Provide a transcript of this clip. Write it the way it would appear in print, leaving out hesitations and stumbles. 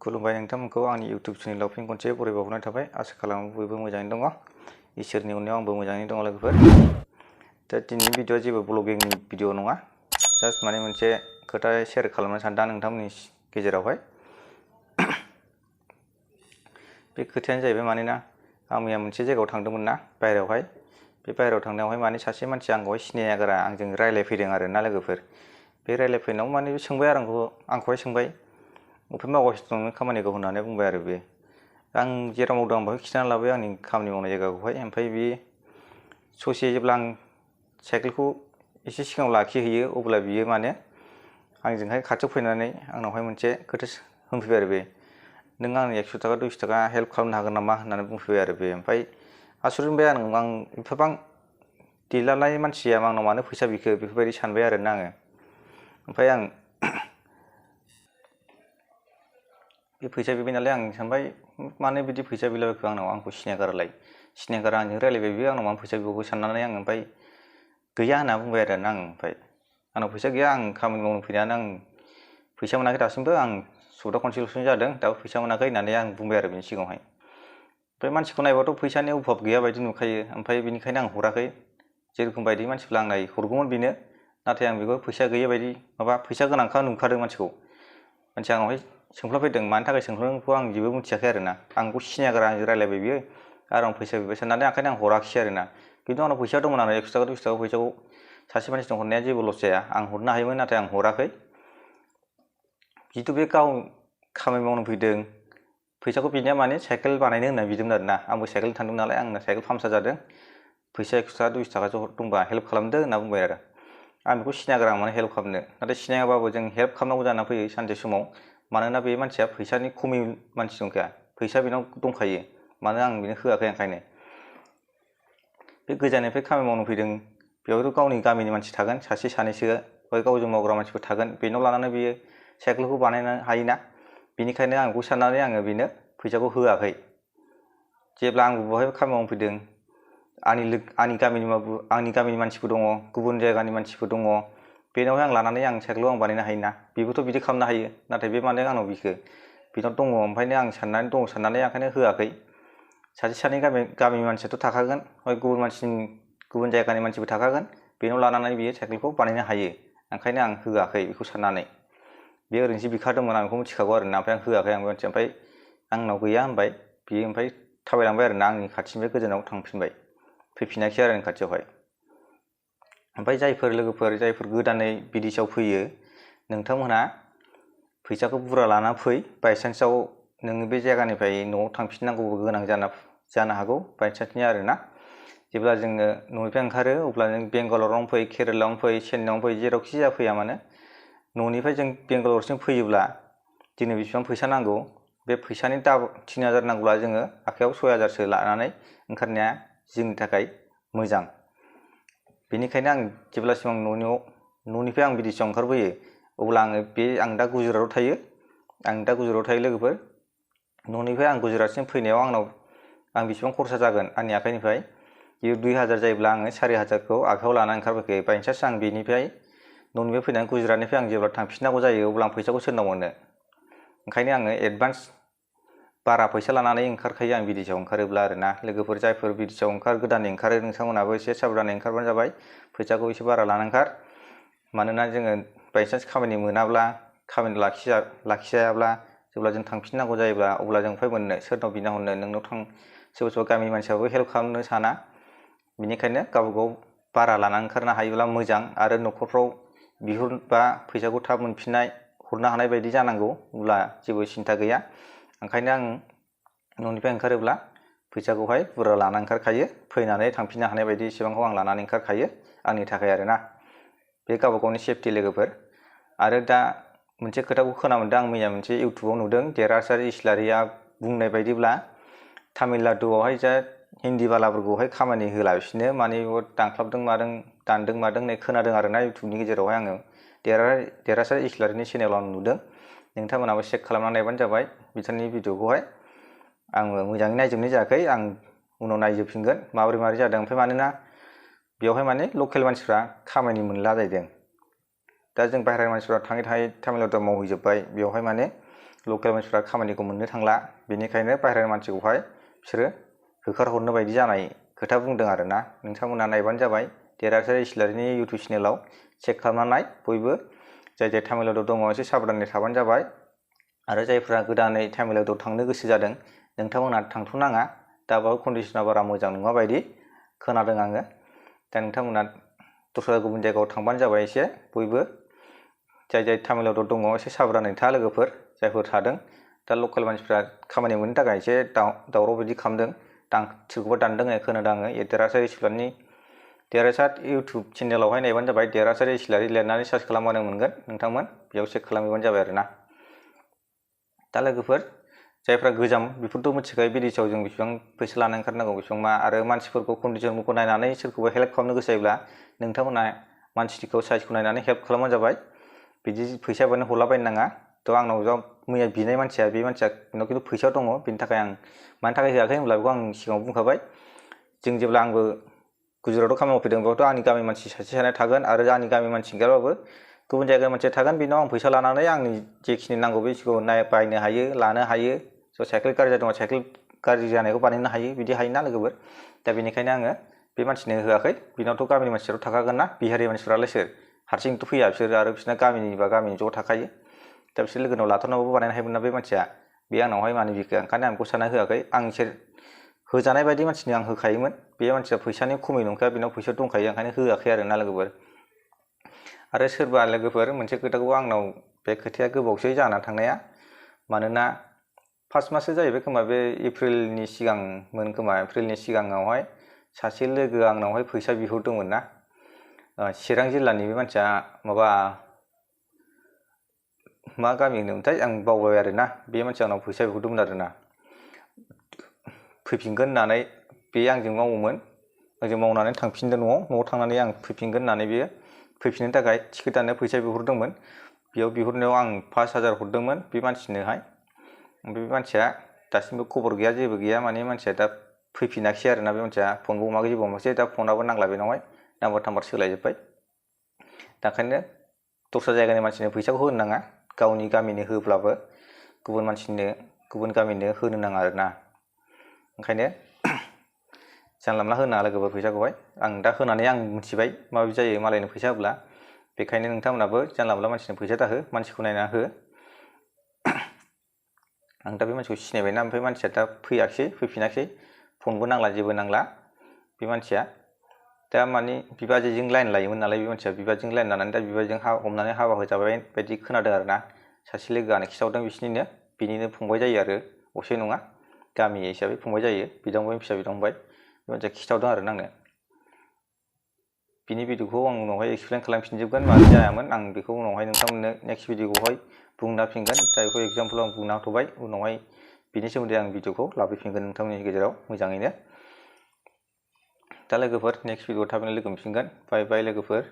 खुलुमबाय नोंथांमोनखौ आंनि YouTube चेनेलाव फिन खनसे बरायबावनाय थाबाय। आसा खालामो बयबो मोजाङैनो दङ। इसोरनि अननायाव आंबो मोजाङैनो दङ लोगोफोर। दा दिनैनि भिडिअ'आ जेबो ब्लगिंनि भिडिअ' नङा। जास्ट माने मोनसे खोथा शेयार खालामनो सानदों नोंथांमोननि गेजेरावहाय। बे खोथायानो जाहैबाय मानोना आं मैया मोनसे जायगायाव थांदोंमोन ना बाहेरायावहाय। बे बाहेरायाव थांनायावहाय माने सासे मानसिया आंखौहाय सिनायागारा आंजों रायलायफैदों आरो ना लोगोफोर। बे रायलायफैनायाव माने सोंबाय आरो आंखौहाय सोंबाय अबेहाय मावगासिनो दं खामानिखौ होननानै बुंबाय आरो बे। आं जेराव मावदों आं बेखौ खिन्थाना लाबाय आंनि खामानि मावनाय जायगाखौहाय। ओमफ्राय बे ससे जेब्ला आं साइकेलखौ एसे सिगाङाव लाखिहैयो अब्ला बियो माने आंजोंहाय खाथियाव फैनानै आंनावहाय मोनसे खोथा होनफैबाय आरो बे, नों आंनो 100 थाखा 200 थाखा हेल्प खालामनो हागोन नामा होननानै बुंफैबाय आरो बे। ओमफ्राय आसरित मोनबाय आं एफाबां देलानाय मानसिया आंनाव मानो फैसा बिखो बेफोरबायदि सानबाय आरोना आङो। ओमफ्राय आं बे फैसा बिबाय नालाय आं सानबाय मानो बिदि फैसा बिलाबायखो आंखौ सिनायगारालाय, सिनायगारा आंजों रायलायबाय बियो आंनाव मानो फैसा बिबावो साननानै आं ओमफ्राय गैया होनना बुंबाय आरो ना आं। ओमफ्राय आंनाव फैसा गैया, आं खामानि मावनो फैनायानो आं फैसा मोनाखै दासिमबो, आं सप्ता खनसेल'सो जादों दाबो फैसा मोनाखै होननानै आं बुंबाय आरो बिनि सिगाङावहाय। ओमफ्राय मानसिखौ नायबाथ' फैसानि अभाब गैया बायदि नुखायो। ओमफ्राय बेनिखायनो आं हराखै। जेरोखोम बायदि मानसिफ्रा आंनाय हरगौमोन बेनो, नाथाय आं बेखौ फैसा गैयै बायदि फैसा गोनांखा नुखादों मानसिखौ। मानसिया आंनावहाय सोंफ्लाफैदों, मानि थाखाय सोंफ्लांदोंखौ आं जेबो मिथियाखै आरो ना। आंखौ सिनायगारा आंजों रायलायबाय बियो आरो आं फैसा बिबाय साननानै ओंखायनो आं हराखिसै आरो ना। खिन्थु आंनाव फैसा दंमोन आरो 100 थाखा 200 थाखा फैसाखौ सासे मानसिनो हरनाया जेबो लस जाया, आं हरनो हायोमोन नाथाय आं हराखै। जितु बे गाव खामानि मावनो फैदों फैसाखौ बिनाया माने साइकेल बानायनो होनना बिदोंमोन आरो ना। आंबो साइकेल थांदों नालाय आंना साइकेल पामचार जादों, फैसा 100 थाखा 200 थाखासो दंबा हेल्प खालामदो होनना बुंबाय आरो। आं बेखौ सिनायगारा माने हेल्प खालामनो, नाथाय सिनायाबाबो जों हेल्प खालामनांगौ जाना फैयो सानसे समाव। मानोना बे मानसिया फैसानि खमि मानसि नंखाया, फैसा बेनाव दंखायो, मानो आं बेनो होआखै ओंखायनो। बे गोजाननिफ्राय खामानि मावनो फैदों, बेयावथ' गावनि गामिनि मानसि थागोन सासे सानैसो, ओमफ्राय गावजों मावग्रा मानसिफोर थागोन, बेनाव लानानै बियो साइकेलखौ बानायनो हायोना। बेनिखायनो आं बेखौ साननानै आङो बेनो फैसाखौ होआखै। जेब्ला आंबो बेवहाय खामानि मावनो फैदों, आंनि गामिनि मानसिफोर दङ, गुबुन जायगानि मानसिफोर दङ, बेनावहाय आं लानानै आं साइकेलखौ आं बानायनो हायोना। बेबोथ' बिदि खालामनो हायो, नाथाय बे मानो आंनाव बिखो, बेनाव दङ ओमफ्रायनो आं साननानै ओंखायनो होआखै। सासे सानै गामिनि मानसियाथ' थाखागोन, गुबुन जायगानि मानसिबो थाखागोन, बेनाव लानानै बियो साइकेलखौ बानायनो हायो, ओंखायनो आं होआखै बेखौ साननानै। बे ओरैनोसो बिखादोंमोन आं बेखौ मिथिखागौ आरो ना। ओमफ्राय आं होआखै आं बे मानसिया, ओमफ्राय आंनाव गैया होनबाय बियो, ओमफ्राय थाबायलांबाय आरो ना आंनि खाथिनिफ्राय गोजानाव थांफिनबाय, फैफिनाखिसै आरो आंनि खाथियावहाय। ओमफ्राय जायफोर लोगोफोर जायफोर गोदानै बिदेशआव फैयो, नोंथांमोनहा फैसाखौ बुरजा लाना फै। बायसान्सआव नोङो बे जायगानिफ्राय न'आव थांफिननांगौबो गोनां जानो हागौ बायसान्सनि आरो ना। जेब्ला जोङो न'निफ्राय ओंखारो अब्ला जों बेंगालरावनो फै, केरेलायावनो फै, चेन्नाइआवनो फै, जेरावखि जाया फैया मानो, न'निफ्राय जों बेंगालरसिम फैयोब्ला जोंनो बेसेबां फैसा नांगौ, बे फैसानि 3000 नांगौब्ला जोङो आखाइयाव 6000सो लानानै ओंखारनाया जोंनि थाखाय मोजां। बेनिखायनो आं जेब्लासिम आं न'निफ्राय आं बिदेशआव ओंखारबोयो अब्ला आं दा गुजरातआव थायो। लोगोफोर, न'निफ्राय आं गुजरातसिम फैनायाव आं बेसेबां खरसा जागोन आंनि आखाइनिफ्राय, 2000 जायोब्ला आङो 4000खौ आखाइयाव लानानै ओंखारबोयाखै। बायसान्स आं न'निफ्राय फैनानै गुजरातनिफ्राय आं जेब्ला थांफिननांगौ जायो अब्ला आं फैसाखौ सोरनाव मोननो। ओंखायनो आङो एडभान्स बारा फैसा लानानै ओंखारखायो आं बिदेशआव ओंखारोब्ला आरो ना। लोगोफोर जायफोर बिदेशआव गोदानै ओंखारो नोंथांमोनहाबो एसे साबधानै ओंखारबानो जाबाय, फैसाखौ एसे बारा लाना ओंखार। मानोना जोङो बायसान्स खामानि मोनाब्ला, खामानि लाखिजायाब्ला, जेब्ला जों थांफिननांगौ जायोब्ला अब्ला जों बबेहाय मोननो, सोरनाव बिना हरनो। सोरबा गामिनि मानसियाबो हेल्प खालामनो साना। बेनिखायनो गावबागाव बारा लानानै ओंखारनो हायोब्ला मोजां, आरो न'खरफ्राव बिहरबा फैसाखौ थाब हरनो हानाय बायदि जानांगौ, अब्ला जेबो सिन्था गैया। ओंखायनो आं न'निफ्राय ओंखारोब्ला फैसाखौहाय बुरजा लाना ओंखारखायो, फैनानै थांफिननो हानाय बायदि एसेबांखौ आं लानानै ओंखारखायो आंनि थाखाय आरो ना। बे गावबागावनि सेफटि लोगोफोर। आरो दा मोनसे खोथाखौ खोनामोनदों आं मैया मोनसे इउटुबाव नुदों, देरहासार इस्लारिया बुंनाय बायदिब्ला तामिलनाडुआवहाय हिन्दी बालाफोरखौहाय खामानि होला बिसोरनो, माने दानख्लाबदों मादों, दानदों मादों होननाय खोनादों आरो ना इउटुबनि गेजेरावहाय आङो। देरहासार इस्लारिनि चेनेलाव आं नुदों। नोंथांमोनाबो चेक खालामनानै नायबानो जाबाय बिथांनि भिडिअखौहाय। आंबो मोजाङै नायजोबनाय जायाखै, आं उनाव नायजोबफिनगोन माबोरै जादों। ओमफ्राय मानोना बेवहाय माने लकेल मानसिफ्रा खामानि मोनला जाहैदों। दा जों बाहेरानि मानसिफ्रा थाङै थाङै तामिलनाडुआव मावहैजोब्बाय, बेवहाय माने लकेल मानसिफ्रा खामानिखौ मोननो थांला बेनिखायनो बाहेरानि मानसिखौहाय बिसोरो होखारहरनो बायदि जानाय खोथा बुंदों आरोना। नोंथांमोना नायबानो जाबाय देरहासार इस्लारिनि इउटुब चेनेलाव चेक खालामनानै बयबो जाय तामिलनाडुआव दङ एसे साबधानै थाबानो जाबाय। आरो जायफ्रा गोदानै तामिलनाडुआव थांनो गोसो जादों नोंथांमोना थांथ'नाङा, दा बाव कन्डिसना बारा मोजां नङा बायदि खोनादों आङो। दा नोंथांमोना दस्रा गुबुन जायगायाव थांबानो जाबाय एसे बयबो जाय तामिलनाडुआव दङ एसे साबधानै था लोगोफोर जायफोर थादों। दा लकेल मानसिफ्रा खामानि मोननो थाखाय एसे दावराव बायदि खालामदों, सोरखौबा दानदों खोनादों आङो। देरहासार इस्लारिनि देरहासार इउटुब चेनेलावहाय नायबानो जाबाय, देरहासार इस्लारि लिरनानै सार्च खालामबानो मोनगोन नोंथांमोन, बेयाव चेक खालामहैबानो जाबाय आरोना। दा लोगोफोर जायफ्रा गोजाम बेफोरथ' मिथिखायो बिदेशआव जों बेसेबां फैसा लानो ओंखारनांगौ बेसेबां मा, आरो मानसिफोरखौ कन्डिसनफोरखौ नायनानै सोरखौबा हेल्प खालामनो गोसो जायोब्ला नोंथांमोना मानसिखौ साइजखौ नायनानै हेल्प खालामबानो जाबाय, बिदि फैसा बानो हरलाबायनो नाङा। थ' आंनाव मैया बिनाय मानसिया बे मानसिया बेनाव खिन्थु फैसा दङ, बेनि थाखाय आं मानि थाखाय होआखै होनब्ला बेखौ आं सिगाङाव बुंखाबाय। जों जेब्ला आंबो गुजरातआव खामानि मावफैदों बेयावथ' आंनि गामि मानसि सासे सानै थागोन, आरो आंनि गामि मानसि गैयाबाबो गुबुन जायगानि मानसिया थागोन, बेनाव आं फैसा लानानै आंनि जेखिनि नांगौ बेखिनिखौ बायनो हायो लानो हायो। स' साइकेल गाज्रि जादोंबा साइकेल गाज्रि जानायखौ बानायनो हायो, बिदि हायोना लोगोफोर। दा बेनिखायनो आङो बे मानसिनो होआखै। बेनावथ' गामिनि मानसिफ्राथ' थाखागोन ना, बिहारि मानसिफ्रालाय सोर हारसिंथ' फैया बिसोर, आरो बिसोरना गामिनिबा गामिनि ज' थाखायो। दा बिसोर लोगोनाव लाथ'नाबाबो बानायनो हायोमोन ना बे मानसिया, बे आंनावहाय मानो बिखो, ओंखायनो आं बेखौ सानना होआखै। आं इसोर होजानाय बायदि मानसिनो आं होखायोमोन। बे मानसिया फैसानि खमि नंखाया, बेनाव फैसा दंखायो, ओंखायनो होआखै आरोना लोगोफोर। आरो सोरबा लोगोफोर मोनसे खोथाखौ आंनाव बे खोथाया गोबावसै जाना थांनाया, मानोना फास माससो जाहैबाय खोमा, बे एप्रिलनि सिगांमोन खोमा, एप्रिलनि सिगाङावहाय सासे लोगो आंनावहाय फैसा बिहरदोंमोन ना। चिरां जिल्लानि बे मानसिया माबा मा गामि होनोमोनथाय आं बावबाय आरोना। बे मानसिया आंनाव फैसा बिहरदोंमोन आरोना, फैफिनगोन होननानै। बे आंजों मावोमोन, आंजों मावनानै थांफिनदों न'आव थांनानै आं फैफिनगोन होननानै बेयो फैफिननो थाखाय टिकेट दाननो फैसा बिहरदोंमोन। बेयाव बिहरनायाव आं 5000 हरदोंमोन बे मानसिनोहाय। ओमफ्राय बे मानसिया दासिमबो खबर गैया, जेबो गैया, माने मानसिया दा फैफिनाखिसै आरोना। बे मानसिया फनबो हमाखै जेबो हमाखै, दा फनाबो नांला बेनावहाय, नाम्बार थाम्बार सोलायजोब्बाय। दा ओंखायनो दस्रा जायगानि मानसिनो फैसाखौ होनो नाङा, गावनि गामिनो होब्लाबो गुबुन मानसिनो गुबुन गामिनो होनो नाङा आरोना। ओंखायनो जानला मोनला होनो नाङा लोगोफोर फैसाखौहाय। आं दा होनानै आं मिथिबाय माबायदि जायो मालायनो फैसा होब्ला, बेखायनो नोंथांमोनाबो जानला मोनला मानसिनो फैसा दाहो, मानसिखौ नायना हो। आं दा बे मानसिखौ सिनायबायना, ओमफ्राय मानसिया दा फैफिनाखिसै, फनबो नांला जेबो नांला बे मानसिया। दा माने बिबाजैजों लाइन लायोमोन नालाय बे मानसिया, बिबाजैजों लाइन लानानै दा बिबाजैजों हमनानै हाबा होजाबाय बायदि खोनादों आरोना। सासे लोगोआनो खिन्थाहरदों बिनिनो फंबाय जायो आरो, असे नङा, गामि हिसाबै फंबाय जायो, बिदांबाय फिसा बिदांबाय। बे मानसिया खिन्थाहरदों आरो आंनो। बिनि भिडिअखौ आं उनावहाय एक्सप्लेन खालामफिनजोबगोन मानो जायामोन, आं बेखौ उनावहाय नोंथांमोननो नेक्स्ट भिडिअखौहाय बुंना फिनगोन। दा बेखौ एगजामपोल आं बुंना होथ'बाय, उनावहाय बिनि सोमोन्दै आं भिडिअखौ लाबोफिनगोन नोंथांमोननि गेजेराव मोजाङैनो। दा लोगोफोर नेक्स्ट भिडिअआव थाबैनो लोगो मोनफिनगोन। बाय बाय लोगोफोर।